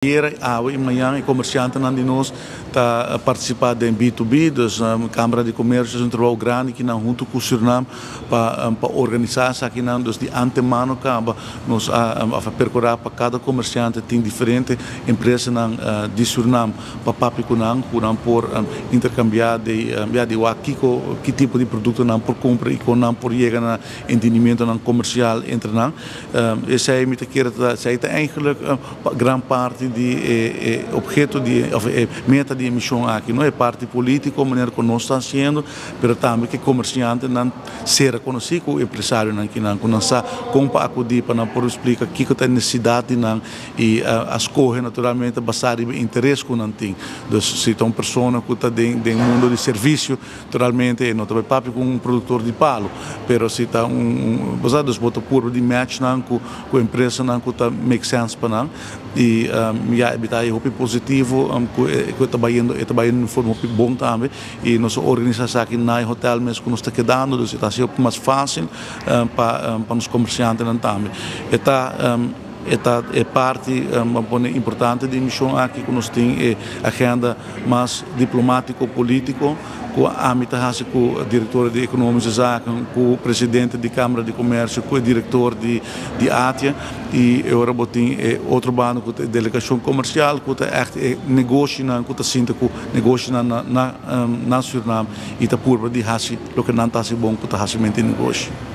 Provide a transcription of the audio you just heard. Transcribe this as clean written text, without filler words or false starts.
Ayera, awe y mañan e comerciantenan di nos ta participa den B2B, dus Camara di Comercio ta un trabou grandi ki nan hunto cu Surinam pa organisa esakinan. Dus di antemano caba nos a percura pa cada comerciante tin diferente empresanan di Surinam pa papia cu nan, cu nan por intercambia di, ya, di wak kico, ki tipo di producto nan por cumpra y con nan por yega na entendimientonan comercial entre nan. Esey mi ta kere ta, esey ta eigenlijk gran parti di e obheto di of e meta di e mision aki, no? E parti politico manera cu nos ta haciendo, pero tambe cu e comerciantenan sera conoci cu empresarionan kinan, cu nan sa con pa acudi pa nan por explica kico ta e necesidad di nan y a scoge naturalmente basa riba e interes cu nan tin. Dus si ta un persona cu ta den mundo di servicio, naturalmente e no ta bay papia cu un productor di palo, pero si ta un, bo sa, dus bo ta purba di match nan cu empresanan cu ta make sense pa nan y ya, e bita e hopi positivo cu e ta bayendo, e ta bayendo den forma hopi bon tambe y nos a organisa esaki na e hotel mes cu nos ta kedando, dus e ta haci hopi mas facil pa nos comerciantenan tambe. E ta e parti, ban pone, importante di mision aki cu nos tin e agenda mas diplomatico politico cu ami ta haci cu director di Economische Zaken, cu presidente di Camara di Comercio, cu director di ATIA y ora bo tin e otro banda cu e delegacion comercial cu ta echt e negoshinan cu ta sinta cu negoshinan na Surinam y ta purba di haci loke nan ta haci bon, cu ta haci negoshi.